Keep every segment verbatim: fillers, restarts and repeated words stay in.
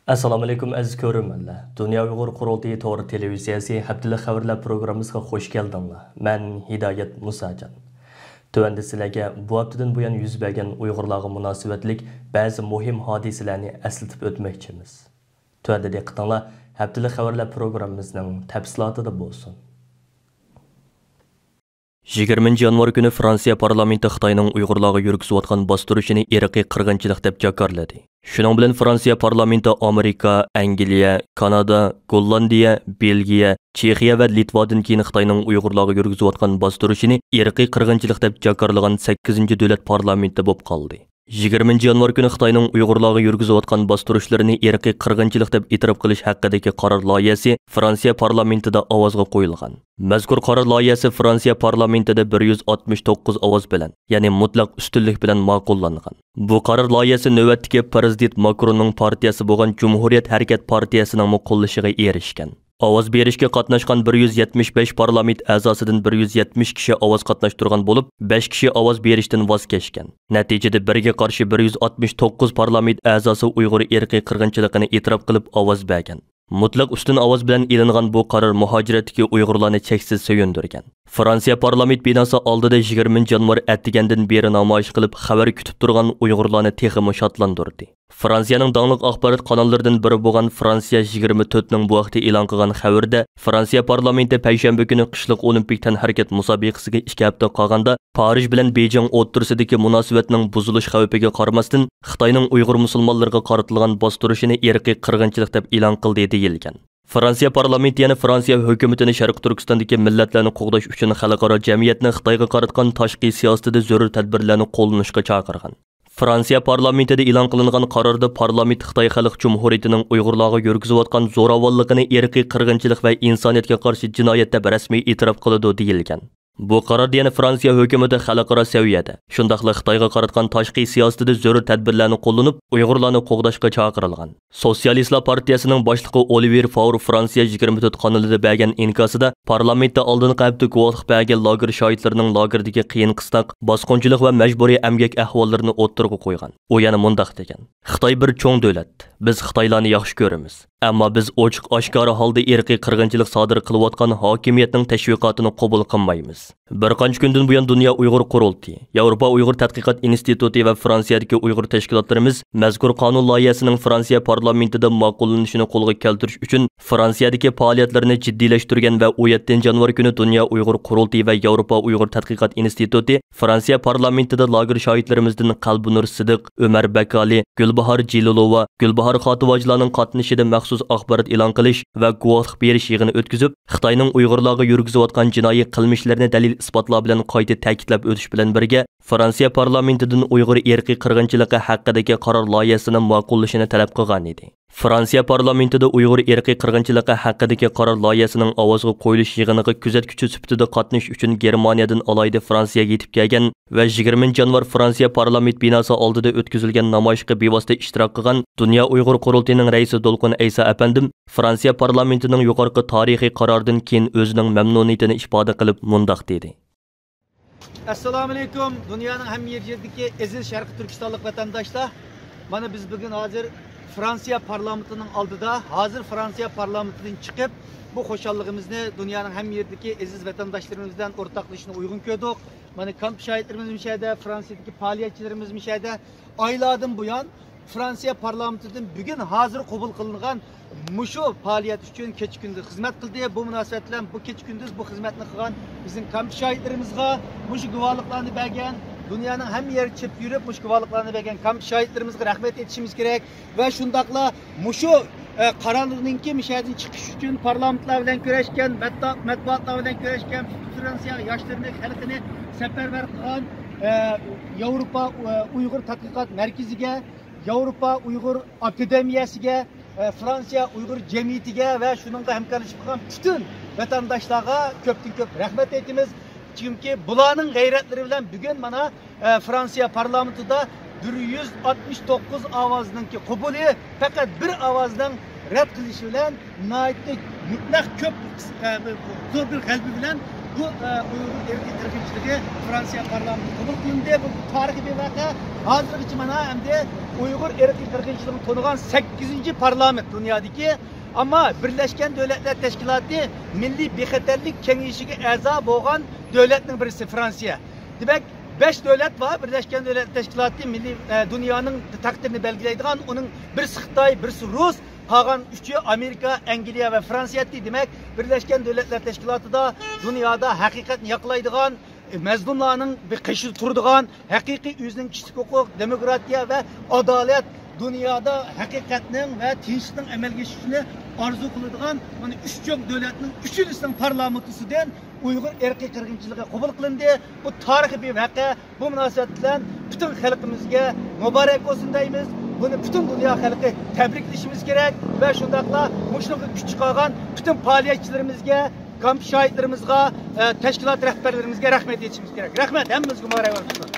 ئەسسالامۇئەلەيكۇم، ئەزىز كۆرۈرمەنلەر! دۇنيا ئۇيغۇر قۇرۇلتىيى تور تېلېۋىزىيەسى ھەپتىلىك خەۋەرلەر پروگراممىسىغا خۇش كەلدىڭلار. مەن ھىدايەت مۇساجان. تۆۋەندە سىلەرگە بۇ ھەپتىدىن بۇيان يۈز بەرگەن ئۇيغۇرلارغا مۇناسىۋەتلىك بەزى مۇھىم ھادىسىلەرنى ئەسلىتىپ ئۆتمەكچىمىز. تۆۋەندە دىققىتىڭلار ھەپتىلىك خەۋەرلەر پروگراممىمىزنىڭ تەپسىلاتىدا بولسۇن. يىگىرمىنچى يانۋار كۈنى فرانسىيە پارلامېنتى خىتاينىڭ ئۇيغۇرلارغا يۈرگۈزۈۋاتقان باستۇرۇشىنى ئىرقىي قىرغىنچىلىق دەپ جاكارلىدى. شۇنىڭ بىلەن فرانسىيە پارلامېنتى ئامېرىكا، ئەنگلىيە، كانادا، گوللاندىيە، بېلگىيە، چېخىيە ۋە لىتۋادىن كېيىن خىتاينىڭ ئۇيغۇرلارغا يۈرگۈزۈۋاتقان باستۇرۇشىنى ئىرقىي قىرغىنچىلىق دەپ جاكارلىغان سەككىزىنچى دۆلەت پارلامېنتى بولۇپ قالدى. يىگىرمىنچى يانۋار كۈنى خىتاينىڭ ئۇيغۇرلارغا يۈرگۈزۈۋاتقان باستۇرۇشلىرىنى ئىرقىي قىرغىنچىلىق دەپ ئېتىراپ قىلىش ھەققىدىكى قارار لايىھەسى فرانسىيە پارلامېنتىدا ئاۋازغا قويۇلغان. مەزكۇر قارار لايىھەسى فرانسىيە پارلامېنتىدا بىر يۈز ئاتمىش توققۇز ئاۋاز بىلەن، يەنى مۇتلەق ئۈستۈنلۈك بىلەن ماقۇللانغان. بۇ قارار لايىھەسى نۆۋەتتىكى پىرېزىدېنت ماكروننىڭ پارتىيەسى بولغان جۇمھۇرىيەت ھەرىكەت پارتىيەسىنىڭمۇ قوللىشىغا ئېرىشكەن. ئاۋاز بېرىشكە قاتناشقان بىر يۈز يەتمىش بەش پارلامېنت ئەزاسىدىن بىر يۈز يەتمىش كىشى ئاۋاز قاتناشتۇرغان بولۇپ، بەش كىشى ئاۋاز بېرىشتىن ۋاز كەچكەن. نەتىجىدە، بىرگە قارشى بىر يۈز ئاتمىش توققۇز پارلامېنت ئەزاسى ئۇيغۇر ئىرقىي قىرغىنچىلىقىنى ئېتىراپ قىلىپ ئاۋاز بەرگەن. مۇتلەق ئۈستۈن ئاۋاز بىلەن ئېلىنغان بۇ قارار مۇھاجىرەتتىكى ئۇيغۇرلارنى چەكسىز سۆيۈندۈرگەن. فرانسىيە پارلامېنت بىناسى ئالدىدا يىگىرمىنچى يانۋار ئەتىگەندىن بېرى نامايىش قىلىپ، خەۋەر كۈتۈپ تۇرغان ئۇيغۇرلارنى تېخىمۇ شادلاندۇردى. فرانسىيەنىڭ داڭلىق ئاخبارات قاناللىرىدىن بىرى بولغان فرانسىيە يىگىرمە تۆتنىڭ بۇ ھەقتە ئېلان قىلغان خەۋىرىدە، فرانسىيە پارلامېنتى پەيشەنبە كۈنى قىشلىق ئولىمپىك تەنھەرىكەت مۇسابىقىسىگە ئىككى ھەپتە قالغاندا، پارىژ بىلەن بېيجىڭ ئوتتۇرىسىدىكى مۇناسىۋەتنىڭ بۇزۇلۇش خەۋپىگە قارىماستىن، خىتاينىڭ ئۇيغۇر مۇسۇلمانلىرىغا قارىتىلغان باستۇرۇشىنى ئىرقىي قىرغىنچىلىق دەپ ئېلان قىلدى، دېيىلگەن. فرانسىيە پارلامېنتى يەنە فرانسىيە ھۆكۈمىتىنى شەرقىي تۈركىستاندىكى مىللەتلەرنى قوغداش ئۈچۈن خەلقئارا جەمئىيەتنى خىتايغا قاراتقان تاشقى سىياسىتىدە زۆرۈر تەدبىرلەرنى قوللىنىشقا چاقىرغان. فرانسىيە پارلامېنتىدا ئېلان قىلىنغان قاراردا پارلامېنت خىتاي خەلق جۇمھۇرىيىتىنىڭ ئۇيغۇرلارغا يۈرگۈزۈۋاتقان زوراۋانلىقىنى ئىرقىي قىرغىنچىلىق ۋە ئىنسانىيەتكە قارشى جىنايەت دەپ رەسمىي ئېتىراپ قىلىدۇ، دېيىلگەن. بۇ قاراردا يەنە فرانسىيە ھۆكۈمىتى خەلقئارا سەۋىيەدە، شۇنداقلا خىتايغا قاراتقان تاشقى سىياسىتىدە زۆرۈر تەدبىرلەرنى قوللىنىپ، ئۇيغۇرلارنى قوغداشقا چاقىرىلغان. سوتسىيالىستلار پارتىيەسىنىڭ باشلىقى ئولىۋېر فاۋر فرانسىيە يىگىرمە تۆت قانىلىدا بەرگەن ئىنكاسىدا، پارلامېنتتا ئالدىنقى ھەپتە گۇۋاھلىق بەرگەن لاگېر شاھىتلىرىنىڭ لاگېردىكى قىيىن-قىستاق، باسقۇنچىلىق ۋە مەجبۇرىي ئەمگەك ئەھۋاللىرىنى ئوتتۇرىغا قويغان. ئۇ يەنە مۇنداق دېگەن: «خىتاي بىر چوڭ دۆلەت. بىز خىتايلارنى ياخشى كۆرىمىز. ئەمما بىز ئوچۇق-ئاشكارا ھالدا ئىرقىي قىرغىنچىلىق سادىر قىلىۋاتقان ھاكىمىيەتنىڭ تەشۋىقاتىنى قوبۇل قىلمايمىز.» بىر قانچە كۈندىن بۇيان دۇنيا ئۇيغۇر قۇرۇلتىيى، ياۋروپا ئۇيغۇر تەتقىقات ئىنستىتۇتى ۋە فرانسىيەدىكى ئۇيغۇر تەشكىلاتلىرىمىز مەزكۇر قانۇن لايىھەسىنىڭ فرانسىيە پارلامېنتىدا ماقۇللىنىشىنى قولغا كەلتۈرۈش ئۈچۈن فرانسىيەدىكى پائالىيەتلىرىنى جىددىيلەشتۈرگەن ۋە ئون يەتتىنچى يانۋار كۈنى دۇنيا ئۇيغۇر قۇرۇلتىيى ۋە ياۋروپا ئۇيغۇر تەتقىقات ئىنستىتۇتى فرانسىيە پارلامېنتىدا لاگېر شاھىتلىرىمىزدىن قەلبىنۇر سىدىق، ئۆمەر بەكالى، گۈلباھار جېلىلوۋا، گۈلباھار خاتىۋاجىلارنىڭ قاتنىشىشىدا مەخسۇس ئاخبارات ئېلان قىلىش ۋە گۇۋاھلىق بېرىش يىغىنى ئۆتكۈزۈپ، خىتاينىڭ ئۇيغۇرلارغا يۈرگۈزۈۋاتقان جىنايى قىلمىشلىرىنى دەلىل-ئىسپاتلار بىلەن قايتا تەكىتلەپ ئۆتۈش بىلەن بىرگە، فرانسىيە پارلامېنتىدىن ئۇيغۇر ئىرقىي قىرغىنچىلىقى ھەققىدىكى قارار لايىھەسىنى ماقۇللىشىنى تەلەپ قىلغانىدى. فرانسىيە پارلامېنتىدا ئۇيغۇر ئىرقىي قىرغىنچىلىقى ھەققىدىكى قارار لايىھەسىنىڭ ئاۋازغا قويۇلۇش يىغىنىغا كۆزەتكۈچى سۈپىتىدە قاتنىشىش ئۈچۈن گېرمانىيەدىن ئالاھىدە فرانسىيەگە يېتىپ كەلگەن ۋە يىگىرمىنچى يانۋار فرانسىيە پارلامېنت بىناسى ئالدىدا ئۆتكۈزۈلگەن نامايىشقا بىۋاسىتە ئىشتىراك قىلغان دۇنيا ئۇيغۇر قۇرۇلتىيىنىڭ رەئىسى دولقۇن ئەيسا ئەپەندىم فرانسىيە پارلامېنتىنىڭ يۇقىرىقى تارىخىي قارارىدىن كېيىن ئۆزىنىڭ مەمنۇنىيىتىنى ئىپادە قىلىپ مۇنداق دېدى. ئەسسالامۇئەلەيكۇم، دۇنيانىڭ ھەممە يېرىدىكى ئەزىز شەرقىي تۈركىستانلىق ۋەتەنداشلار! مانا بىز بۈگۈن ھازىر فرانسىيە پارلامېنتىنىڭ ئالدىدا، ھازىر فرانسىيە پارلامېنتىدىن چىقىپ، بۇ خۇشاللىقىمىزنى دۇنيانىڭ ھەممە يېرىدىكى ئەزىز ۋەتەنداشلىرىمىز بىلەن ئورتاقلىشىشنى ئۇيغۇن كۆردۇق. مانا كامپ شاھىتلىرىمىز مۇشۇ يەردە، فرانسىيەدىكى پائالىيەتچىلىرىمىز مۇشۇ يەردە. ئايلاردىن بۇيان فرانسىيە پارلامېنتىدىن بۈگۈن ھازىر قوبۇل قىلىنغان مۇشۇ پائالىيەت ئۈچۈن كېچە-كۈندۈز خىزمەت قىلدى. بۇ مۇناسىۋەت بىلەن بۇ كېچە-كۈندۈز بۇ خىزمەتنى قىلغان بىزنىڭ كامپ شاھىتلىرىمىزغا، مۇشۇ گۇۋاھلىقلارنى بەرگەن، دۇنيانىڭ ھەممە يەرگە چېپىپ يۈرۈپ، مۇشۇ گۇۋاھلىقلارنى بەرگەن كامپ شاھىتلىرىمىزغا رەھمەت ئېيتىشىمىز كېرەك. ۋە شۇنداقلا مۇشۇ، ئە، قارارنىڭكى مۇشۇ يەردىن چىقىش ئۈچۈن پارلامېنتلار بىلەن كۆرۈشكەن، مەتبۇئات-، مەتبۇئاتلار بىلەن كۆرۈشكەن، پۈتۈن فرانسىيە ياشلىرىنى، خەلقىنى سەپەرۋەر قىلغان، ئە، ياۋروپا، ئە، ئۇيغۇر تەتقىقات مەركىزىگە، ياۋروپا ئۇيغۇر ئاكادېمىيەسىگە، ئە، فرانسىيە ئۇيغۇر جەمئىيىتىگە ۋە شۇنىڭغا ھەمكارلىشىپ قىلغان پۈتۈن ۋەتەنداشلارغا كۆپتىن كۆپ رەھمەت ئېيتىمىز. چۈنكى بۇلارنىڭ غەيرەتلىرى بىلەن بۈگۈن مانا، ئە، فرانسىيە پارلامېنتىدا بىر يۈز ئاتمىش توققۇز ئاۋازنىڭكى قوبۇلى، پەقەت بىر ئاۋازنىڭ رەت قىلىشى بىلەن ناھايىتى مۇتلەق كۆپ، ئە، زور بىر غەلىبە بىلەن بۇ، ئە، ئۇيغۇر ئىرقىي قىرغىنچىلىقى فرانسىيە پارلامېنتىدا قوبۇل قىلىندى. بۇ تارىخىي بىر ۋەقە. ھازىرغىچە مانا ئەمدى ئۇيغۇر ئىرقىي قىرغىنچىلىقىنى تونۇغان سەككىزىنچى پارلامېنت دۇنيادىكى. ئەمما بىرلەشكەن دۆلەتلەر تەشكىلاتى مىللىي بىخەتەرلىك كېڭىشىگە ئەزا بولغان دۆلەتنىڭ بىرسى فرانسىيە. دېمەك، بەش دۆلەت بار بىرلەشكەن دۆلەتلەر تەشكىلاتى مىللىي، ئە، دۇنيانىڭ تەقدىرىنى بەلگىلەيدىغان، ئۇنىڭ بىرسى خىتاي، بىرسى رۇس، قالغان ئۈچى ئامېرىكا، ئەنگلىيە ۋە فرانسىيە ئىدى. دېمەك، بىرلەشكەن دۆلەتلەر تەشكىلاتىدا دۇنيادا ھەقىقەتنى ياقلايدىغان، مەزلۇملارنىڭ بىر قېشىدا تۇرىدىغان، ھەقىقىي ئۆزىنىڭ كىشىلىك ھوقۇق، دېموكراتىيە ۋە ئادالەت، دۇنيادا ھەقىقەتنىڭ ۋە تىنچلىقنىڭ ئەمەلگە ئېشىشىنى ئارزۇ قىلىدىغان مانا ئۈچ چوڭ دۆلەتنىڭ ئۈچىنچىسىنىڭ پارلامېنتىسىدىن ئۇيغۇر ئىرقىي قىرغىنچىلىقى قوبۇل قىلىندى. بۇ تارىخىي بىر ۋەقە. بۇ مۇناسىۋەت بىلەن پۈتۈن خەلقىمىزگە مۇبارەك بولسۇن دەيمىز. بۇنى پۈتۈن دۇنيا خەلقى تەبرىكلىشىمىز كېرەك ۋە شۇنداقلا مۇشۇنىڭغا كۈچ چىقارغان پۈتۈن پائالىيەتچىلىرىمىزگە، كامپ شاھىتلىرىمىزغا، ئە، تەشكىلات رەھبەرلىرىمىزگە رەھمەت ئېيتىشىمىز كېرەك. رەھمەت، ھەممىمىزگە مۇبارەك بولسۇن.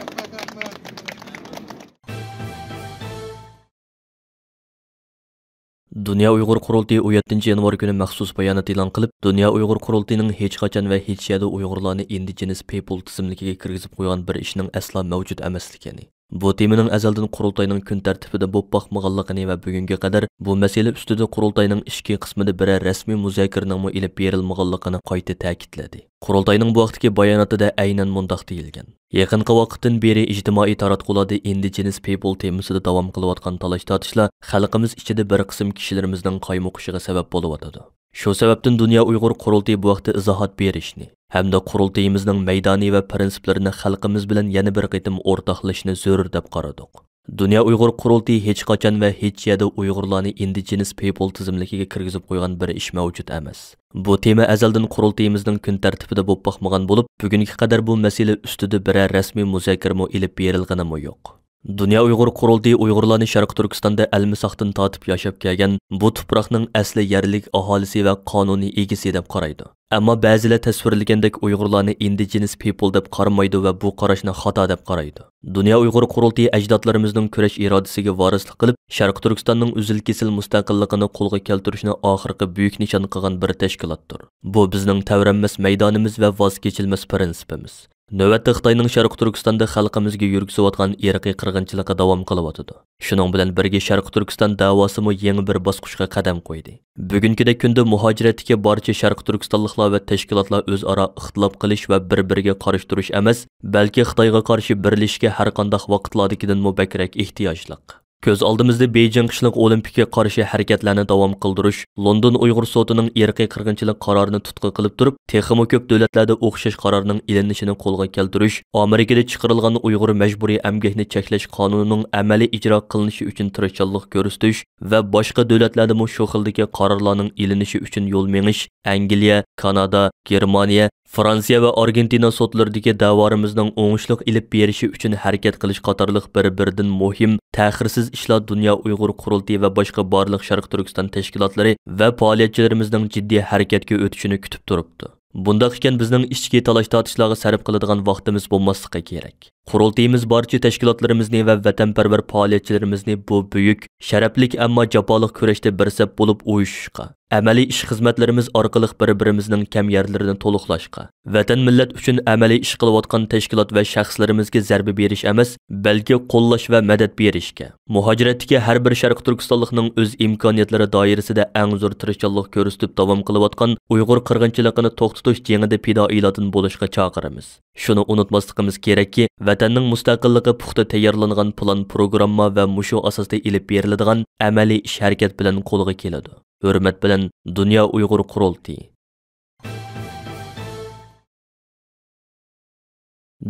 دۇنيا ئۇيغۇر قۇرۇلتىيى ئون يەتتىنچى يانۋار كۈنى مەخسۇس بايانات ئېلان قىلىپ، دۇنيا ئۇيغۇر قۇرۇلتىيىنىڭ ھېچقاچان ۋە ھېچ يەردە ئۇيغۇرلارنى ئىندىجېنس پېيپل تىزىملىكىگە كىرگۈزۈپ قويغان بىر ئىشنىڭ ئەسلا مەۋجۇت ئەمەسلىكىنى، بۇ تېمىنىڭ ئەزەلدىن قۇرۇلتاينىڭ كۈن تەرتىپىدە بولۇپ باقمىغانلىقىنى ۋە بۈگۈنگە قەدەر بۇ مەسىلە ئۈستىدە قۇرۇلتاينىڭ ئىچكى قىسمىدا بىرەر رەسمىي مۇزاكىرىنىڭمۇ ئېلىپ بېرىلمىغانلىقىنى قايتا تەكىتلىدى. قۇرۇلتاينىڭ بۇ ھەقتىكى باياناتىدا ئەينەن مۇنداق دېيىلگەن: يېقىنقى ۋاقىتتىن بېرى ئىجتىمائىي تاراتقۇلاردا ئىندىجېنس پېيپل تېمىسىدا داۋام قىلىۋاتقان تالاش-تارتىشلار خەلقىمىز ئىچىدە بىر قىسىم كىشىلىرىمىزنىڭ قايمۇقۇشىغا سەۋەب بولۇۋاتىدۇ. شۇ سەۋەبتىن دۇنيا ئۇيغۇر قۇرۇلتىيى بۇ ھەقتە ئىزاھات بېرىشنى ھەمدە قۇرۇلتىيىمىزنىڭ مەيدانى ۋە پىرىنسىپلىرىنى خەلقىمىز بىلەن يەنە بىر قېتىم ئورتاقلىشىشنى زۆرۈر دەپ قارىدۇق. دۇنيا ئۇيغۇر قۇرۇلتىيى ھېچقاچان ۋە ھېچ يەردە ئۇيغۇرلارنى ئىندىجېنس پېيپل تىزىملىكىگە كىرگۈزۈپ قويغان بىر ئىش مەۋجۇت ئەمەس. بۇ تېما ئەزەلدىن قۇرۇلتىيىمىزنىڭ كۈن تەرتىپىدە بولۇپ باقمىغان بولۇپ، بۈگۈنگە قەدەر بۇ مەسىلە ئۈستىدە بىرەر رەسمىي مۇزاكىرىمۇ ئېلىپ بېرىلغىنىمۇ يوق. دۇنيا ئۇيغۇر قۇرۇلتىيى ئۇيغۇرلارنى شەرقىي تۈركىستاندا ئەلمىساقتىن تارتىپ ياشاپ كەلگەن، بۇ تۇپراقنىڭ ئەسلى يەرلىك ئاھالىسى ۋە قانۇنىي ئىگىسى دەپ قارايدۇ. ئەمما بەزىلەر تەسۋىرلىگەندەك ئۇيغۇرلارنى ئىندىجېنس پېيپل دەپ قارىمايدۇ ۋە بۇ قاراشنى خاتا دەپ قارايدۇ. دۇنيا ئۇيغۇر قۇرۇلتىيى ئەجدادلىرىمىزنىڭ كۈرەش ئىرادىسىگە ۋارىسلىق قىلىپ، شەرقىي تۈركىستاننىڭ ئۈزۈل-كېسىل مۇستەقىللىقىنى قولغا كەلتۈرۈشنى ئاخىرقى بۈيۈك نىشان قىلغان بىر تەشكىلاتتۇر. بۇ بىزنىڭ تەۋرەنمەس مەيدانىمىز ۋە ۋاز كېچىلمەس پىرىنسىپىمىز. نۆۋەتتە خىتاينىڭ شەرقىي تۈركىستاندا خەلقىمىزگە يۈرگۈزۈۋاتقان ئىرقىي قىرغىنچىلىقى داۋام قىلىۋاتىدۇ. شۇنىڭ بىلەن بىرگە، شەرقىي تۈركىستان دەۋاسىمۇ يېڭى بىر باسقۇچقا قەدەم قويدى. بۈگۈنكىدەك كۈندە مۇھاجىرەتتىكى بارچە شەرقىي تۈركىستانلىقلار ۋە تەشكىلاتلار ئۆزئارا ئىختىلاپ قىلىش ۋە بىر-بىرىگە قارشى تۇرۇش ئەمەس، بەلكى خىتايغا قارشى بىرلىشىشكە ھەرقانداق ۋاقىتلاردىكىدىنمۇ بەكرەك ئېھتىياجلىق. كۆز ئالدىمىزدا بېيجىڭ قىشلىق ئولىمپىكىگە قارشى ھەرىكەتلەرنى داۋام قىلدۇرۇش، لوندون ئۇيغۇر سوتىنىڭ ئىرقىي قىرغىنچىلىق قارارىنى تۇتقا قىلىپ تۇرۇپ، تېخىمۇ كۆپ دۆلەتلەردە ئوخشاش قارارنىڭ ئېلىنىشىنى قولغا كەلتۈرۈش، ئامېرىكىدا چىقىرىلغان ئۇيغۇر مەجبۇرىي ئەمگەكنى چەكلەش قانۇنىنىڭ ئەمەلىي ئىجرا قىلىنىشى ئۈچۈن تىرىشچانلىق كۆرسىتىش ۋە باشقا دۆلەتلەردىمۇ شۇ خىلدىكى قارارلارنىڭ ئېلىنىشى ئۈچۈن يول مېڭىش، ئەنگلىيە، كانادا، گېرمانىيە، فرانسىيە ۋە ئارگېنتىنا سوتلىرىدىكى دەۋالىرىمىزنىڭ ئوڭۇشلۇق ئېلىپ بېرىشى ئۈچۈن ھەرىكەت قىلىش قاتارلىق بىر-بىرىدىن مۇھىم، تەخىرسىز ئىشلار دۇنيا ئۇيغۇر قۇرۇلتىيى ۋە باشقا بارلىق شەرقىي تۈركىستان تەشكىلاتلىرى ۋە پائالىيەتچىلىرىمىزنىڭ جىددىي ھەرىكەتكە ئۆتۈشىنى كۈتۈپ تۇرۇپتۇ. بۇنداق ئىكەن، بىزنىڭ ئىچكى تالاش-تارتىشلارغا سەرپ قىلىدىغان ۋاقتىمىز بولماسلىقى كېرەك. قۇرۇلتىيىمىز بارچە تەشكىلاتلىرىمىزنى ۋە ۋەتەنپەرۋەر پائالىيەتچىلىرىمىزنى بۇ بۈيۈك، شەرەپلىك، ئەمما جاپالىق كۈرەشتە بىر سەپ بولۇپ ئۇيۇشۇشقا، ئەمەلىي ئىش خىزمەتلىرىمىز ئارقىلىق بىر-بىرىمىزنىڭ كەم يەرلىرىنى تولۇقلاشقا، ۋەتەن، مىللەت ئۈچۈن ئەمەلىي ئىش قىلىۋاتقان تەشكىلات ۋە شەخسلىرىمىزگە زەربە بېرىش ئەمەس، بەلكى قوللاش ۋە مەدەت بېرىشكە، مۇھاجىرەتتىكى ھەر بىر شەرقىي تۈركىستانلىقنىڭ ئۆز ئىمكانىيەتلىرى دائىرىسىدە ئەڭ زور تىرىشچانلىق كۆرسىتىپ داۋام قىلىۋاتقان ئۇيغۇر قىرغىنچىلىقىنى توختىتىش جېڭىدە پىدائىيلاردىن بولۇشقا چاقىرىمىز. شۇنى ئۇنتۇماسلىقىمىز كېرەككى، ۋەتەننىڭ مۇستەقىللىقى پۇختا تەييارلانغان پىلان پروگرامما ۋە مۇشۇ ئاساستا ئېلىپ بېرىلىدىغان ئەمەلىي ئىش ھەرىكەت بىلەن قولغا كېلىدۇ. ھۆرمەت بىلەن، دۇنيا ئۇيغۇر قۇرۇلتىيى.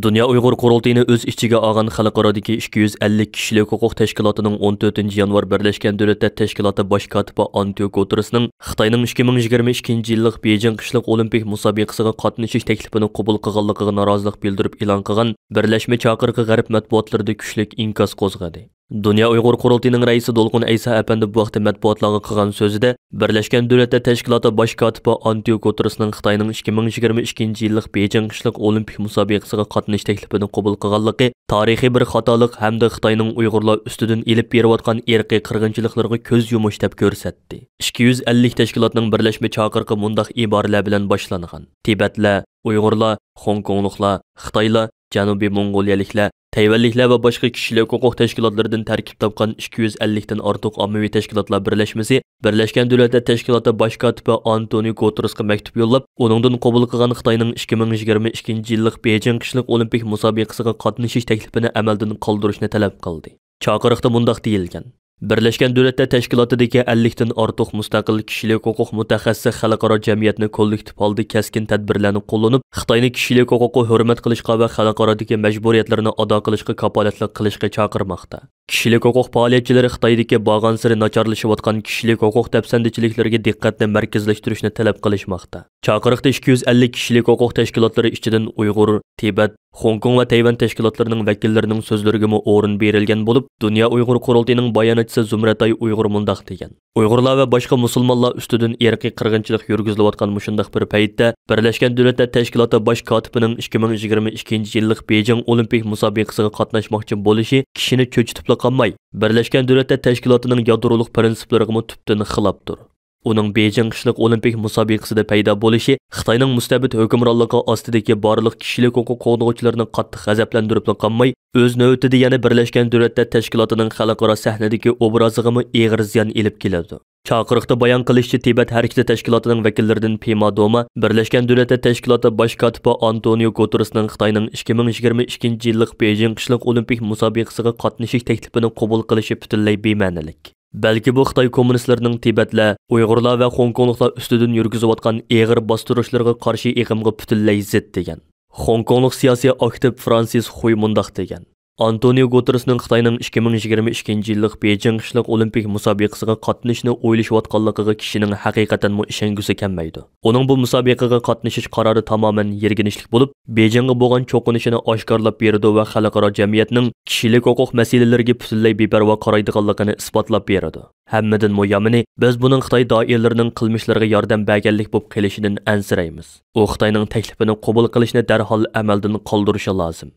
دۇنيا ئۇيغۇر قۇرۇلتىيىنى ئۆز ئىچىگە ئالغان خەلقئارادىكى ئىككى يۈز ئەللىك كىشىلىك ھوقۇق تەشكىلاتىنىڭ ئون تۆتىنچى يانۋار بىرلەشكەن دۆلەتلەر تەشكىلاتى باش كاتىپى ئانتونىيو گۇتېرېسنىڭ خىتاينىڭ ئىككى مىڭ يىگىرمە ئىككىنچى يىللىق بېيجىڭ قىشلىق ئولىمپىك مۇسابىقىسىغا قاتنىشىش تەكلىپىنى قوبۇل قىلغانلىقىغا نارازىلىق بىلدۈرۈپ ئېلان قىلغان بىرلەشمە چاقىرىقى غەرب مەتبۇئاتلىرىدا كۈچلۈك ئىنكاس قوزغىدى. دۇنيا ئۇيغۇر قۇرۇلتىيىنىڭ رەئىسى دولقۇن ئەيسا ئەپەندى بۇ ھەقتە مەتبۇئاتلارغا قىلغان سۆزىدە، بىرلەشكەن دۆلەتلەر تەشكىلاتى باش كاتىپى ئانتونىيو گۇتېرېسنىڭ خىتاينىڭ ئىككى مىڭ يىگىرمە ئىككىنچى يىللىق بېيجىڭ قىشلىق ئولىمپىك مۇسابىقىسىغا قاتنىشىش تەكلىپىنى قوبۇل قىلغانلىقى تارىخىي بىر خاتالىق ھەمدە خىتاينىڭ ئۇيغۇرلار ئۈستىدىن ئېلىپ بېرىۋاتقان ئىرقىي قىرغىنچىلىقلىرىغا كۆز يۇمۇش دەپ كۆرسەتتى. ئىككى يۈز ئەللىك تەشكىلاتنىڭ بىرلەشمە چاقىرىقى مۇنداق ئىبارىلەر بىلەن باشلانغان: تىبەتلەر، ئۇيغۇرلار، خوڭكوڭلۇقلار، خىتايلار، جەنۇبىي موڭغۇلىيەلىكلەر، تەيۋەنلىكلەر ۋە باشقا كىشىلىك ھوقۇق تەشكىلاتلىرىدىن تەركىب تاپقان ئىككى يۈز ئەللىكتىن ئارتۇق ئاممىۋى تەشكىلاتلار بىرلەشمىسى بىرلەشكەن دۆلەتلەر تەشكىلاتى باش كاتىپى ئانتونىيو گۇتېرېسقا مەكتۇپ يوللاپ، ئۇنىڭدىن قوبۇل قىلغان خىتاينىڭ ئىككى مىڭ يىگىرمە ئىككىنچى يىللىق بېيجىڭ قىشلىق ئولىمپىك مۇسابىقىسىغا قاتنىشىش تەكلىپىنى ئەمەلدىن قالدۇرۇشنى تەلەپ قىلدى. چاقىرىقتا مۇنداق دېيىلگەن: بىرلەشكەن دۆلەتلەر تەشكىلاتىدىكى ئەللىكتىن ئارتۇق مۇستەقىل كىشىلىك ھوقۇق مۇتەخەسسىسى خەلقئارا جەمئىيەتنى كوللېكتىپ ھالدا كەسكىن تەدبىرلەرنى قوللىنىپ، خىتاينى كىشىلىك ھوقۇققا ھۆرمەت قىلىشقا ۋە خەلقئارادىكى مەجبۇرىيەتلىرىنى ئادا قىلىشقا كاپالەتلىك قىلىشقا چاقىرماقتا. كىشىلىك ھوقۇق پائالىيەتچىلىرى خىتايدىكى بارغانسېرى ناچارلىشىۋاتقان كىشىلىك ھوقۇق دەپسەندىچىلىكلىرىگە دىققەتنى مەركەزلەشتۈرۈشنى تەلەپ قىلىشماقتا. چاقىرىقتا ئىككى يۈز ئەللىك كىشىلىك ھوقۇق تەشكىلاتلىرى ئىچىدىن ئۇيغۇر، تىبەت، خوڭكوڭ ۋە تەيۋەن تەشكىلاتلىرىنىڭ ۋەكىللىرىنىڭ سۆزلىرىگىمۇ ئورۇن بېرىلگەن بولۇپ، دۇنيا ئۇيغۇر قۇرۇلتىيىنىڭ باياناتچىسى زۇمرەتئاي ئۇيغۇر مۇنداق دېگەن: ئۇيغۇرلار ۋە باشقا مۇسۇلمانلار ئۈستىدىن ئىرقىي قىرغىنچىلىق يۈرگۈزۈلۈۋاتقان مۇشۇنداق بىر پەيتتە، بىرلەشكەن دۆلەتلەر تەشكىلاتى باش كاتىپىنىڭ ئىككى مىڭ يىگىرمە ئىككىنچى يىللىق بېيجىڭ ئولىمپىك مۇسابىقىسىغا قاتناشماقچى بولۇشى كىشىنى چۆچۈتۈپلا قالماي، بىرلەشكەن دۆلەتلەر تەشكىلاتىنىڭ يادرولۇق پىرىنسىپلىرىغىمۇ تۈپتىن خىلاپتۇر. ئۇنىڭ بېيجىڭ قىشلىق ئولىمپىك مۇسابىقىسىدە پەيدا بولۇشى خىتاينىڭ مۇستەبىت ھۆكۈمرانلىقى ئاستىدىكى بارلىق كىشىلىك ھوقۇق قوغدىغۇچىلىرىنى قاتتىق غەزەپلەندۈرۈپلا قالماي، ئۆز نۆۋىتىدە يەنە بىرلەشكەن دۆلەتلەر تەشكىلاتىنىڭ خەلقئارا سەھنىدىكى ئوبرازىغىمۇ ئېغىر زىيان ئېلىپ كېلىدۇ. چاقىرىقتا بايان قىلىشىچە، تىبەت ھەرىكىتى تەشكىلاتىنىڭ ۋەكىللىرىدىن پىما دوما بىرلەشكەن دۆلەتلەر تەشكىلاتى باش كاتىپى ئانتونىيو گۇتېرېسنىڭ خىتاينىڭ ئىككى مىڭ يىگىرمە ئىككىنچى يىللىق بېيجىڭ قىشلىق ئولىمپىك مۇسابىقىسىغا قاتنىشىش تەكلىپىنى قوبۇل قىلىشى پۈتۈنلەي بىمەنىلىك. بەلكى بۇ خىتاي كوممۇنىستلىرىنىڭ تىبەتلەر، ئۇيغۇرلار ۋە خوڭكوڭلۇقلار ئۈستىدىن يۈرگۈزۈۋاتقان ئېغىر باستۇرۇشلىرىغا قارشى ئېقىمغا پۈتۈنلەي زىت، دېگەن. خوڭكوڭلۇق سىياسىي ئاكتىپ فرانسىس خۇي مۇنداق دېگەن: ئانتونىيو گۇتېرېسنىڭ خىتاينىڭ ئىككى مىڭ يىگىرمە ئىككىنچى يىللىق بېيجىڭ قىشلىق ئولىمپىك مۇسابىقىسىغا قاتنىشىشنى ئويلىشىۋاتقانلىقىغا كىشىنىڭ ھەقىقەتەنمۇ ئىشەنگۈسى كەلمەيدۇ. ئۇنىڭ بۇ مۇسابىقىگە قاتنىشىش قارارى تامامەن يىرگىنچلىك بولۇپ، بېيجىڭغا بولغان چوقۇنۇشىنى ئاشكارىلاپ بېرىدۇ ۋە خەلقئارا جەمئىيەتنىڭ كىشىلىك ھوقۇق مەسىلىلىرىگە پۈتۈنلەي بىپەرۋا قارايدىغانلىقىنى ئىسپاتلاپ بېرىدۇ. ھەممىدىنمۇ يامىنى، بىز بۇنىڭ خىتاي دائىرىلىرىنىڭ قىلمىشلىرىغا ياردەم بەرگەنلىك بولۇپ قېلىشىدىن ئەنسىرەيمىز. ئۇ خىتاينىڭ تەكلىپىنى قوبۇل قىلىشنى دەرھال ئەمەلدىن قالدۇرۇشى لازىم.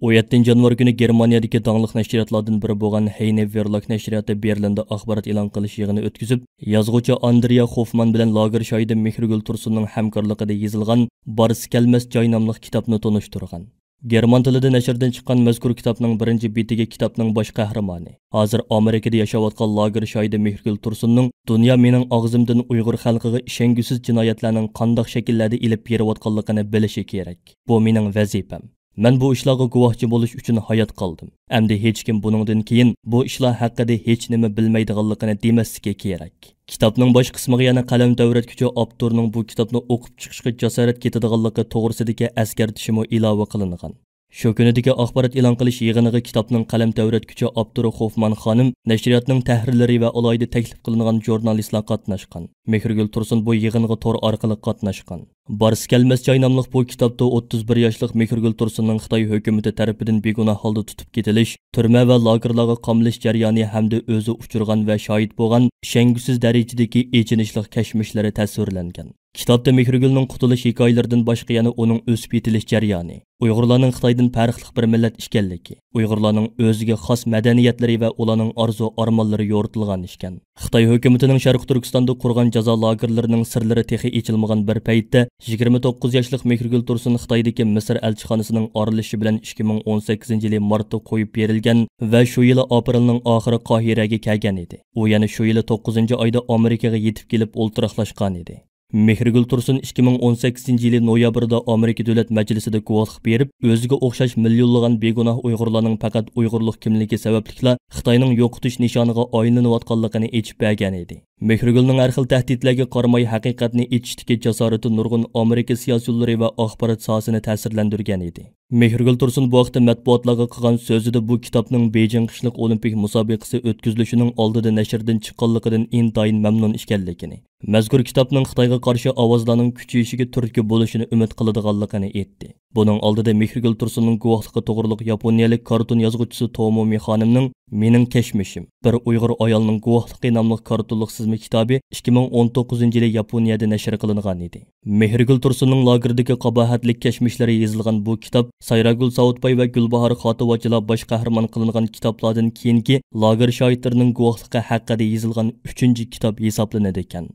ئون يەتتىنچى يانۋار كۈنى گېرمانىيەدىكى داڭلىق نەشرىياتلاردىن بىرى بولغان ھېينې ۋېرلاك نەشرىياتى بېرلىندا ئاخبارات ئېلان قىلىش يىغىنى ئۆتكۈزۈپ، يازغۇچى ئاندرېيا خوفمان بىلەن لاگېر شاھىدى مېھرىگۈل تۇرسۇننىڭ ھەمكارلىقىدا يېزىلغان بارسا كەلمەس جاي ناملىق كىتابنى تونۇشتۇرغان. گېرمان تىلىدا نەشردىن چىققان مەزكۇر كىتابنىڭ بىرىنچى بېتىگە كىتابنىڭ باش قەھرىمانى، ھازىر ئامېرىكىدا ياشاۋاتقان لاگېر شاھىدى مېھرىگۈل تۇرسۇننىڭ دۇنيا مېنىڭ ئاغزىمدىن ئۇيغۇر خەلقىگە ئىشەنگۈسىز جىنايەتلەرنىڭ قانداق شەكىللەردە ئېلىپ بېرىۋاتقانلىقىنى بىلىشى كېرەك. بۇ مېنىڭ ۋەزىپەم. مەن بۇ ئىشلارغا گۇۋاھچى بولۇش ئۈچۈن ھايات قالدىم. ئەمدى ھېچكىم بۇنىڭدىن كېيىن بۇ ئىشلار ھەققىدە ھېچنېمە بىلمەيدىغانلىقىنى دېمەسلىكى كېرەك. كىتابنىڭ باش قىسمىغا يەنە قەلەم تەۋرەتكۈچى ئاپتورنىڭ بۇ كىتابنى ئوقۇپ چىقىشقا جاسارەت كېتىدىغانلىقى توغرىسىدىكى ئەسكەرتىشىمۇ ئىلاۋە قىلىنغان. شۇ كۈنىدىكى ئاخبارات ئېلان قىلىش يىغىنىغا كىتابنىڭ قەلەم تەۋرەتكۈچى ئاپتورى خوفمان خانىم، نەشرىياتنىڭ تەھرىرلىرى ۋە ئالاھىدە تەكلىپ قىلىنغان ژۇرنالىستلار قاتناشقان. مېھرىگۈل تۇرسۇن بۇ يىغىنغا تور ئارقىلىق قاتناشقان. بارسا كەلمەس جاي ناملىق بۇ كىتابتا ئوتتۇز بىر ياشلىق مېھرىگۈل تۇرسۇننىڭ خىتاي ھۆكۈمىتى تەرىپىدىن بىگۇناھ ھالدا تۇتۇپ كېتىلىش، تۈرمە ۋە لاگېرلارغا قامىلىش جەريانى ھەمدە ئۆزى ئۇچرىغان ۋە شاھىت بولغان ئىشەنگۈسىز دەرىجىدىكى ئېچىنىشلىق كەچمىشلىرى تەسۋىرلەنگەن. كىتابتا مېھرىگۈلنىڭ قۇتۇلۇش ھېكايىلىرىدىن باشقا يەنە ئۇنىڭ ئۆسۈپ يېتىلىش جەريانى، ئۇيغۇرلارنىڭ خىتايدىن پەرقلىق بىر مىللەت ئىكەنلىكى، ئۇيغۇرلارنىڭ ئۆزىگە خاس مەدەنىيەتلىرى ۋە ئۇلارنىڭ ئارزۇ-ئارمانلىرى يورۇتۇلغان ئىكەن. خىتاي ھۆكۈمىتىنىڭ شەرقىي تۈركىستاندا قۇرغان جازا لاگېرلىرىنىڭ سىرلىرى تېخى ئېچىلمىغان بىر پەيتتە، يىگىرمە توققۇز ياشلىق مېھرىگۈل تۇرسۇن خىتايدىكى مىسىر ئەلچىخانىسىنىڭ ئارىلىشىشى بىلەن ئىككى مىڭ ئون سەككىزىنچى يىلى مارتتا قويۇپ بېرىلگەن ۋە شۇ يىلى ئاپرېلنىڭ ئاخىرى قاھىرەگە كەلگەن ئىدى. ئۇ يەنە شۇ يىلى توققۇزىنچى ئايدا ئامېرىكىغا يېتىپ كېلىپ ئولتۇراقلاشقانىدى. مېھرىگۈل تۇرسۇن ئىككى مىڭ ئون سەككىزىنچى يىلى نويابىردا ئامېرىكا دۆلەت مەجلىسىدە گۇۋاھلىق بېرىپ، ئۆزىگە ئوخشاش مىليونلىغان بىگۇناھ ئۇيغۇرلارنىڭ پەقەت ئۇيغۇرلۇق كىملىكى سەۋەبلىكلا خىتاينىڭ يوقىتىش نىشانىغا ئايلىنىۋاتقانلىقىنى ئېچىپ بەرگەن ئىدى. مېھرىگۈلنىڭ ھەر خىل تەھدىتلەرگە قارىماي، ھەقىقەتنى ئېچىشتىكى جاسارىتى نۇرغۇن ئامېرىكا سىياسىيونلىرى ۋە ئاخبارات ساھەسىنى تەسىرلەندۈرگەن ئىدى. مېھرىگۈل تۇرسۇن بۇ ھەقتە مەتبۇئاتلارغا قىلغان سۆزىدە بۇ كىتابنىڭ بېيجىڭ قىشلىق ئولىمپىك مۇسابىقىسى ئۆتكۈزۈلۈشىنىڭ ئالدىدا نەشردىن چىققانلىقىدىن ئىنتايىن مەمنۇن ئىكەنلىكىنى، مەزكۇر كىتابنىڭ خىتايغا قارشى ئاۋازلارنىڭ كۈچىيىشىگە تۈرتكە بولۇشىنى ئۈمىد قىلىدىغانلىقىنى ئېيتتى. بۇنىڭ ئالدىدا مېھرىگۈل تۇرسۇننىڭ گۇۋاھلىقى توغرۇلۇق ياپونىيەلىك كارتون يازغۇچىسى تومۇ مىخانىمنىڭ مېنىڭ كەچمىشىم، بىر ئۇيغۇر ئايالنىڭ گۇۋاھلىقى ناملىق كارتونلۇق سىزما كىتابى ئىككى مىڭ ئون توققۇزىنچى يىلى ياپونىيەدە نەشر قىلىنغان ئىدى. مېھرىگۈل تۇرسۇننىڭ لاگېردىكى قاباھەتلىك كەچمىشلىرى يېزىلغان بۇ كىتاب سايراگۈل ساۋۇتباي ۋە گۈلباھار خاتىۋاچىلار باش قەھرىمان قىلىنغان كىتابلاردىن كېيىنكى لاگېر شاھىتلىرىنىڭ گۇۋاھلىقى ھەققىدە يېزىلغان ئۈچىنچى كىتاب ھېسابلىنىدىكەن.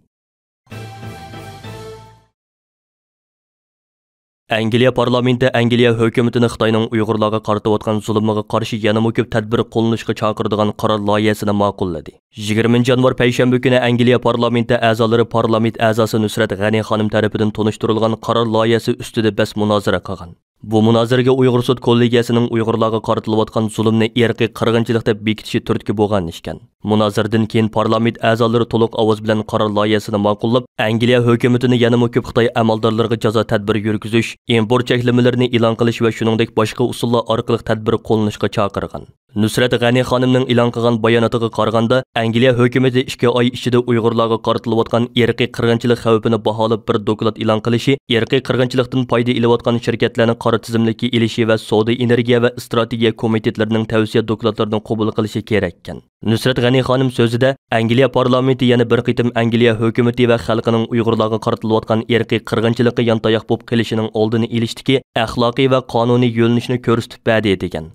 ئەنگلىيە پارلامېنتى ئەنگلىيە ھۆكۈمىتىنى خىتاينىڭ ئۇيغۇرلارغا قارىتىۋاتقان زۇلۇمىغا قارشى يەنىمۇ كۆپ تەدبىر قوللىنىشقا چاقىرىدىغان قارار لايىھەسىنى ماقۇللىدى. يىگىرمىنچى يانۋار پەيشەنبە كۈنى ئەنگلىيە پارلامېنتى ئەزالىرى پارلامېنت ئەزاسى نۇسرەت غەنى خانىم تەرىپىدىن تونۇشتۇرۇلغان قارار لايىھەسى ئۈستىدە بەس مۇنازىرە قىلغان. بۇ مۇنازىرىگە ئۇيغۇر سوت كوللېگىيەسىنىڭ ئۇيغۇرلارغا قارىتىلىۋاتقان زۇلۇمنى ئىرقىي قىرغىنچىلىق دەپ بېكىتىشى تۈرتكە بولغان ئىكەن. مۇنازىرىدىن كېيىن پارلامېنت ئەزالىرى تولۇق ئاۋاز بىلەن قارار لايىھەسىنى ماقۇللاپ، ئەنگلىيە ھۆكۈمىتىنى يەنىمۇ كۆپ خىتاي ئەمەلدارلىرىغا جازا تەدبىرى يۈرگۈزۈش، ئىمپورت چەكلىمىلىرىنى ئېلان قىلىش ۋە شۇنىڭدەك باشقا ئۇسۇللار ئارقىلىق تەدبىر قوللىنىشقا چاقىرغان. نۇسرەت غەنى خانىمنىڭ ئېلان قىلغان باياناتىغا قارىغاندا، ئەنگلىيە ھۆكۈمىتى ئىككى ئاي ئىچىدە ئۇيغۇرلارغا قارىتىلىۋاتقان ئىرقىي قىرغىنچىلىق خەۋپىنى باھالاپ بىر دوكلات ئېلان قىلىشى، ئىرقىي قىرغىنچىلىقتىن پايدا ئېلىۋاتقان شىركەتلەرنى قارا تىزىملىككە ئېلىشى ۋە سودا، ئېنېرگىيە ۋە ئىستراتېگىيە كومىتېتلىرىنىڭ تەۋسىيە دوكلاتلىرىنى قوبۇل قىلىشى كېرەككەن. نۇسرەت غەنى خانىم سۆزىدە، ئەنگلىيە پارلامېنتى يەنە بىر قېتىم ئەنگلىيە ھۆكۈمىتى ۋە خەلقىنىڭ ئۇيغۇرلارغا قارىتىلىۋاتقان ئىرقىي قىرغىنچىلىققا يانتاياق بولۇپ قېلىشىنىڭ ئالدىنى ئېلىشتىكى ئەخلاقىي ۋە قانۇنىي يۆنىلىشنى كۆرسىتىپ بەردى، دېگەن.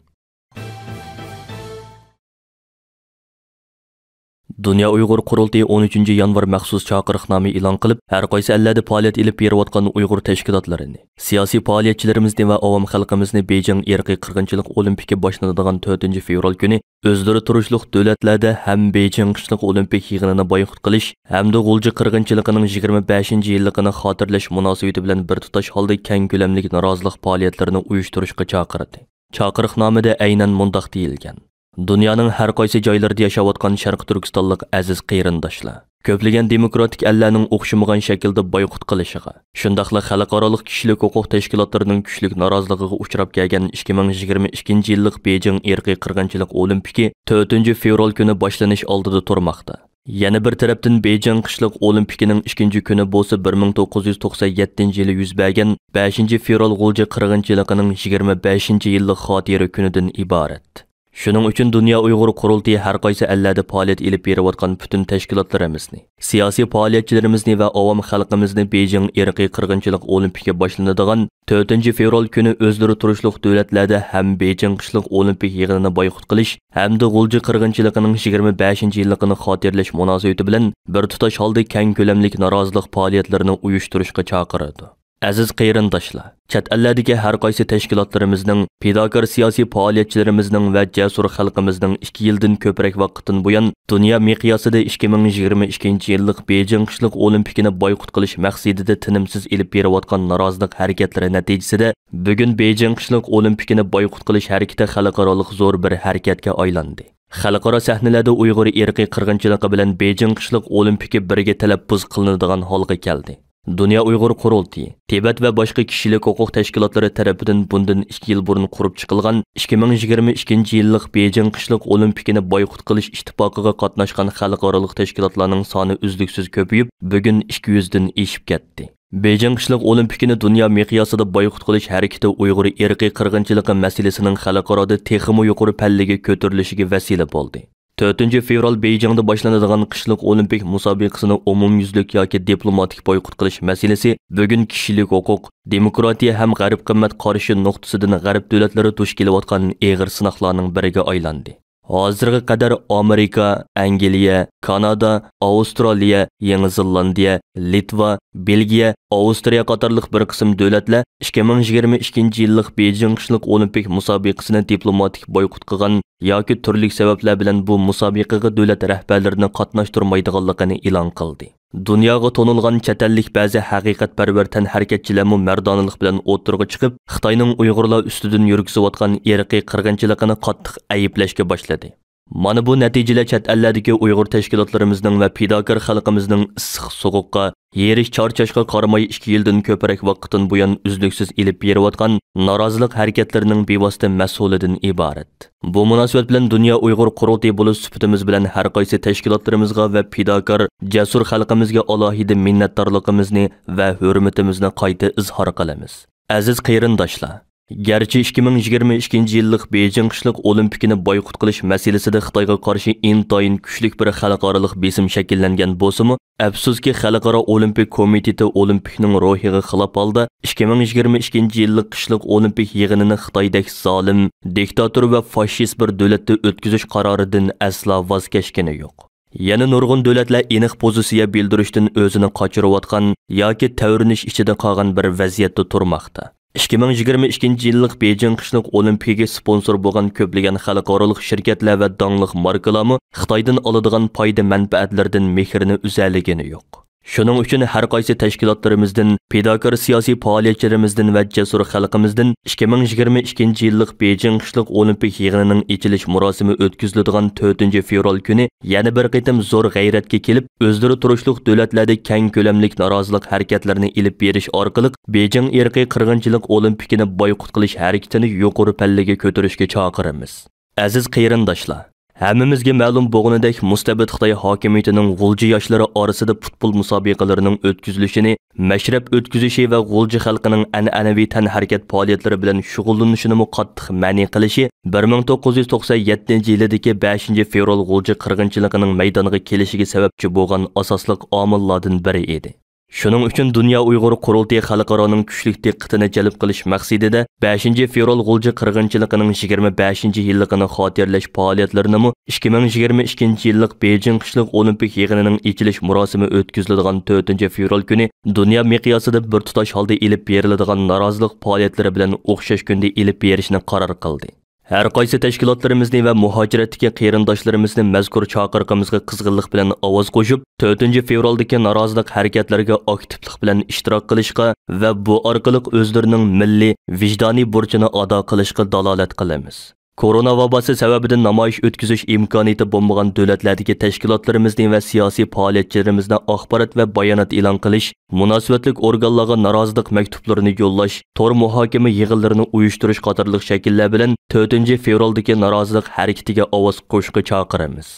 دۇنيا ئۇيغۇر قۇرۇلتىيى ئون ئۈچىنچى يانۋار مەخسۇس چاقىرىقنامە ئېلان قىلىپ، ھەر قايسى ئەللەردە پائالىيەت ئېلىپ بېرىۋاتقان ئۇيغۇر تەشكىلاتلىرىنى، سىياسىي پائالىيەتچىلىرىمىزنى ۋە ئاۋام خەلقىمىزنى بېيجىڭ ئىرقىي قىرغىنچىلىق ئولىمپىكى باشلىنىدىغان تۆتىنچى فېۋرال كۈنى ئۆزلىرى تۇرۇشلۇق دۆلەتلەردە ھەم بېيجىڭ قىشلىق ئولىمپىك يىغىنىنى بايقۇت قىلىش ھەمدە غۇلجا قىرغىنچىلىقىنىڭ يىگىرمە بەشىنچى يىللىقىنى خاتىرىلەش مۇناسىۋىتى بىلەن بىر تۇتاش ھالدا كەڭ كۆلەملىك نارازىلىق پائالىيەتلىرىنى ئۇيۇشتۇرۇشقا چاقىردى. چاقىرىقنامىدە ئەينەن مۇنداق دېيىلگەن: دۇنيانىڭ ھەر قايسى جايلىرىدا ياشاۋاتقان شەرقىي تۈركىستانلىق ئەزىز قېرىنداشلار! كۆپلىگەن دېموكراتىك ئەللەرنىڭ ئوخشىمىغان شەكىلدە بايقۇت قىلىشىغا، شۇنداقلا خەلقئارالىق كىشىلىك ھوقۇق تەشكىلاتلىرىنىڭ كۈچلۈك نارازىلىقىغا ئۇچراپ كەلگەن ئىككى مىڭ يىگىرمە ئىككىنچى يىللىق بېيجىڭ ئىرقىي قىرغىنچىلىق ئولىمپىكى تۆتىنچى فېۋرال كۈنى باشلىنىش ئالدىدا تۇرماقتا. يەنە بىر تەرەپتىن، بېيجىڭ قىشلىق ئولىمپىكىنىڭ ئىككىنچى كۈنى بولسا بىر مىڭ توققۇز يۈز توقسان يەتتىنچى يىلى يۈز بەرگەن بەشىنچى فېۋرال غۇلجا قىرغىنچىلىقىنىڭ يىگىرمە بەشىنچى يىللىق خاتىرە كۈنىدىن ئىبارەت. شۇنىڭ ئۈچۈن دۇنيا ئۇيغۇر قۇرۇلتىيى ھەر قايسى ئەللەردە پائالىيەت ئېلىپ بېرىۋاتقان پۈتۈن تەشكىلاتلىرىمىزنى، سىياسىي پائالىيەتچىلىرىمىزنى ۋە ئاۋام خەلقىمىزنى بېيجىڭ ئىرقىي قىرغىنچىلىق ئولىمپىكى باشلىنىدىغان تۆتىنچى فېۋرال كۈنى ئۆزلىرى تۇرۇشلۇق دۆلەتلەردە ھەم بېيجىڭ قىشلىق ئولىمپىك يىغىنىنى بايقۇت قىلىش ھەمدە غۇلجا قىرغىنچىلىقىنىڭ يىگىرمە بەشىنچى يىللىقىنى خاتىرىلەش مۇناسىۋىتى بىلەن بىر تۇتاش ھالدا كەڭ كۆلەملىك نارازىلىق پائالىيەتلىرىنى ئۇيۇشتۇرۇشقا چاقىرىدۇ. ئەزىز قېرىنداشلار، چەت ئەللەردىكى ھەر قايسى تەشكىلاتلىرىمىزنىڭ، پىداكار سىياسىي پائالىيەتچىلىرىمىزنىڭ ۋە جەسۇر خەلقىمىزنىڭ ئىككى يىلدىن كۆپرەك ۋاقىتتىن بۇيان دۇنيا مىقياسىدا ئىككى مىڭ يىگىرمە ئىككىنچى يىللىق بېيجىڭ قىشلىق ئولىمپىكىنى بايقۇت قىلىش مەقسىتىدە تىنىمسىز ئېلىپ بېرىۋاتقان نارازىلىق ھەرىكەتلىرى نەتىجىسىدە، بۈگۈن بېيجىڭ قىشلىق ئولىمپىكىنى بايقۇت قىلىش ھەرىكىتى خەلقئارالىق زور بىر ھەرىكەتكە ئايلاندى. خەلقئارا سەھنىلەردە ئۇيغۇر ئىرقىي قىرغىنچىلىقى بىلەن بېيجىڭ قىشلىق ئولىمپىكى بىرگە تەلەپپۇز قىلىنىدىغان ھالغا كەلدى. دۇنيا ئۇيغۇر قۇرۇلتىيى، تىبەت ۋە باشقا كىشىلىك ھوقۇق تەشكىلاتلىرى تەرىپىدىن بۇندىن ئىككى يىل بۇرۇن قۇرۇپ چىقىلغان ئىككى مىڭ يىگىرمە ئىككىنچى يىللىق بېيجىڭ قىشلىق ئولىمپىكىنى بايقۇت قىلىش ئىتتىپاقىغا قاتناشقان خەلقئارالىق تەشكىلاتلارنىڭ سانى ئۈزلۈكسىز كۆپىيىپ، بۈگۈن ئىككى يۈزدىن ئېشىپ كەتتى. بېيجىڭ قىشلىق ئولىمپىكىنى دۇنيا مىقياسىدا بايقۇت قىلىش ھەرىكىتى ئۇيغۇر ئىرقىي قىرغىنچىلىقى مەسىلىسىنىڭ خەلقئارادا تېخىمۇ يۇقىرى پەللىگە كۆتۈرۈلۈشىگە ۋەسىلە بولدى. تۆتىنچى فېۋرال بېيجىڭدا باشلىنىدىغان قىشلىق ئولىمپىك مۇسابىقىسىنى ئومۇميۈزلۈك ياكى دىپلوماتىك بايقۇت قىلىش مەسىلىسى بۈگۈن كىشىلىك ھوقۇق، دېموكراتىيە ھەم غەرب قىممەت قارىشى نۇقتىسىدىن غەرب دۆلەتلىرى دۇچ كېلىۋاتقان ئېغىر سىناقلارنىڭ بىرىگە ئايلاندى. ھازىرغا قەدەر ئامېرىكا، ئەنگلىيە، كانادا، ئاۋسترالىيە، يېڭى زېلاندىيە، لىتۋا، بېلگىيە، ئاۋسترىيە قاتارلىق بىر قىسىم دۆلەتلەر ئىككى مىڭ يىگىرمە ئىككىنچى يىللىق بېيجىڭ قىشلىق ئولىمپىك مۇسابىقىسىنى دىپلوماتىك بايقۇت قىلغان ياكى تۈرلۈك سەۋەبلەر بىلەن بۇ مۇسابىقىگە دۆلەت رەھبەرلىرىنى قاتناشتۇرمايدىغانلىقىنى ئېلان قىلدى. دۇنياغا تونۇلغان چەت ئەللىك بەزى ھەقىقەتپەرۋەر تەنھەرىكەتچىلەرمۇ مەردانىلىق بىلەن ئوتتۇرىغا چىقىپ، خىتاينىڭ ئۇيغۇرلار ئۈستىدىن يۈرگۈزۈۋاتقان ئىرقىي قىرغىنچىلىقىنى قاتتىق ئەيىبلەشكە باشلىدى. مانا بۇ نەتىجىلەر چەت ئەللەردىكى ئۇيغۇر تەشكىلاتلىرىمىزنىڭ ۋە پىداكار خەلقىمىزنىڭ ئىسسىق سوغۇققا، ھېرىش چارچاشقا قارىماي ئىككى يىلدىن كۆپرەك ۋاقىتتىن بۇيان ئۈزلۈكسىز ئېلىپ بېرىۋاتقان نارازىلىق ھەرىكەتلىرىنىڭ بىۋاسىتە مەسئۇلىدىن ئىبارەت. بۇ مۇناسىۋەت بىلەن دۇنيا ئۇيغۇر قۇرۇلتىيى بولۇش سۈپىتىمىز بىلەن ھەر قايسى تەشكىلاتلىرىمىزغا ۋە پىداكار، جەسۇر خەلقىمىزگە ئالاھىدە مىننەتدارلىقىمىزنى ۋە ھۆرمىتىمىزنى قايتا ئىزھار قىلىمىز. ئەزىز قېرىنداشلار! گەرچە ئىككى مىڭ يىگىرمە ئىككىنچى يىللىق بېيجىڭ قىشلىق ئولىمپىكىنى بايقۇت قىلىش مەسىلىسىدە خىتايغا قارشى ئىنتايىن كۈچلۈك بىر خەلقئارالىق بېسىم شەكىللەنگەن بولسىمۇ، ئەپسۇسكى، خەلقئارا ئولىمپىك كومىتېتى ئولىمپىكنىڭ روھىغا خىلاپ ھالدا ئىككى مىڭ يىگىرمە ئىككىنچى يىللىق قىشلىق ئولىمپىك يىغىنىنى خىتايدەك زالىم، دىكتاتور ۋە فاشىست بىر دۆلەتتە ئۆتكۈزۈش قارارىدىن ئەسلا ۋاز كەچكىنى يوق. يەنە نۇرغۇن دۆلەتلەر ئېنىق پوزىتسىيە بىلدۈرۈشتىن ئۆزىنى قاچۇرۇۋاتقان ياكى تەۋرىنىش ئىچىدە قالغان بىر ۋەزىيەتتە تۇرماقتا. ئىككى مىڭ يىگىرمە ئىككىنچى يىللىق بېيجىڭ قىشلىق ئولىمپىكىگە سپونسور بولغان كۆپلىگەن خەلقئارالىق شىركەتلەر ۋە داڭلىق ماركىلارمۇ خىتايدىن ئالىدىغان پايدا مەنپەئەتلىرىدىن مېھرىنى ئۈزەلىگىنى يوق. شۇنىڭ ئۈچۈن ھەر قايسى تەشكىلاتلىرىمىزدىن، پىداكار سىياسىي پائالىيەتچىلىرىمىزدىن ۋە جەسۇر خەلقىمىزدىن ئىككى مىڭ يىگىرمە ئىككىنچى يىللىق بېيجىڭ قىشلىق ئولىمپىك يىغىنىنىڭ ئېچىلىش مۇراسىمى ئۆتكۈزۈلىدىغان تۆتىنچى فېۋرال كۈنى يەنە بىر قېتىم زور غەيرەتكە كېلىپ، ئۆزلىرى تۇرۇشلۇق دۆلەتلەردە كەڭ كۆلەملىك نارازىلىق ھەرىكەتلىرىنى ئېلىپ بېرىش ئارقىلىق بېيجىڭ ئىرقىي قىرغىنچىلىق ئولىمپىكىنى بايقۇت قىلىش ھەرىكىتىنى يۇقىرى پەللىگە كۆتۈرۈشكە چاقىرىمىز. ئەزىز قېرىنداشلار! ھەممىمىزگە مەلۇم بولغىنىدەك، مۇستەبىت خىتاي ھاكىمىيىتىنىڭ غۇلجا ياشلىرى ئارىسىدا پۇتبول مۇسابىقىلىرىنىڭ ئۆتكۈزۈلۈشىنى، مەشرەپ ئۆتكۈزۈشى ۋە غۇلجا خەلقىنىڭ ئەنئەنىۋى تەنھەرىكەت پائالىيەتلىرى بىلەن شۇغۇللىنىشىنىمۇ قاتتىق مەنئى قىلىشى بىر مىڭ توققۇز يۈز توقسان يەتتىنچى يىلىدىكى بەشىنچى فېۋرال غۇلجا قىرغىنچىلىقىنىڭ مەيدانغا كېلىشىگە سەۋەبچى بولغان ئاساسلىق ئامىللاردىن بىرى ئىدى. شۇنىڭ ئۈچۈن دۇنيا ئۇيغۇر قۇرۇلتىيى خەلقئارانىڭ كۈچلۈك دىققىتىنى جەلپ قىلىش مەقسىتىدە، بەشىنچى فېۋرال غۇلجا قىرغىنچىلىقىنىڭ يىگىرمە بەشىنچى يىللىقىنى خاتىرىلەش پائالىيەتلىرىنىمۇ ئىككى مىڭ يىگىرمە ئىككىنچى يىللىق بېيجىڭ قىشلىق ئولىمپىك يىغىنىنىڭ ئېچىلىش مۇراسىمى ئۆتكۈزۈلىدىغان تۆتىنچى فېۋرال كۈنى دۇنيا مىقياسىدا بىر تۇتاش ھالدا ئېلىپ بېرىلىدىغان نارازىلىق پائالىيەتلىرى بىلەن ئوخشاش كۈندە ئېلىپ بېرىشنى قارار قىلدى. ھەر قايسى تەشكىلاتلىرىمىزنى ۋە مۇھاجىرەتتىكى قېرىنداشلىرىمىزنى مەزكۇر چاقىرىقىمىزغا قىزغىنلىق بىلەن ئاۋاز قوشۇپ، تۆتىنچى فېۋرالدىكى نارازىلىق ھەرىكەتلىرىگە ئاكتىپلىق بىلەن ئىشتىراك قىلىشقا ۋە بۇ ئارقىلىق ئۆزلىرىنىڭ مىللىي، ۋىجدانىي بۇرچىنى ئادا قىلىشقا دالالەت قىلىمىز. كورونا ۋاباسى سەۋەبىدىن نامايىش ئۆتكۈزۈش ئىمكانىيىتى بولمىغان دۆلەتلەردىكى تەشكىلاتلىرىمىزنى ۋە سىياسىي پائالىيەتچىلىرىمىزنى ئاخبارات ۋە بايانات ئېلان قىلىش، مۇناسىۋەتلىك ئورگانلارغا نارازىلىق مەكتۇپلىرىنى يوللاش، تور مۇھاكىمە يىغىنلىرىنى ئۇيۇشتۇرۇش قاتارلىق شەكىللەر بىلەن تۆتىنچى فېۋرالدىكى نارازىلىق ھەرىكىتىگە ئاۋاز قوشۇشقا چاقىرىمىز.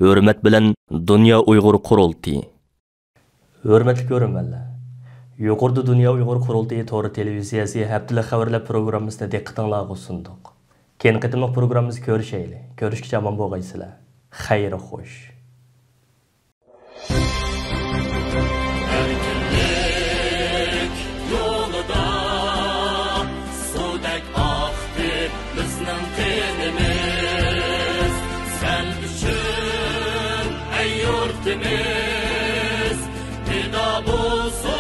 ھۆرمەت بىلەن، دۇنيا ئۇيغۇر قۇرۇلتىيى. ھۆرمەتلىك كۆرۈرمەنلەر! يۇقىرىدا دۇنيا ئۇيغۇر قۇرۇلتىيى تور تېلېۋىزىيەسى ھەپتىلىك خەۋەرلەر پروگراممىسىنى دىققىتىڭلارغا سۇندۇق. كېيىنكى قېتىملىق پروگراممىمىزدا كۆرۈشەيلى. كۆرۈشكىچە ئامان بولغايسىلەر. خەير خوش. ئەركىنلىك يولىدا سۇدەك ئاقتى بىزنىڭ قېنىمىز. سەن ئۈچۈن، ئەي يۇرتىمىز، پىدا بولسۇن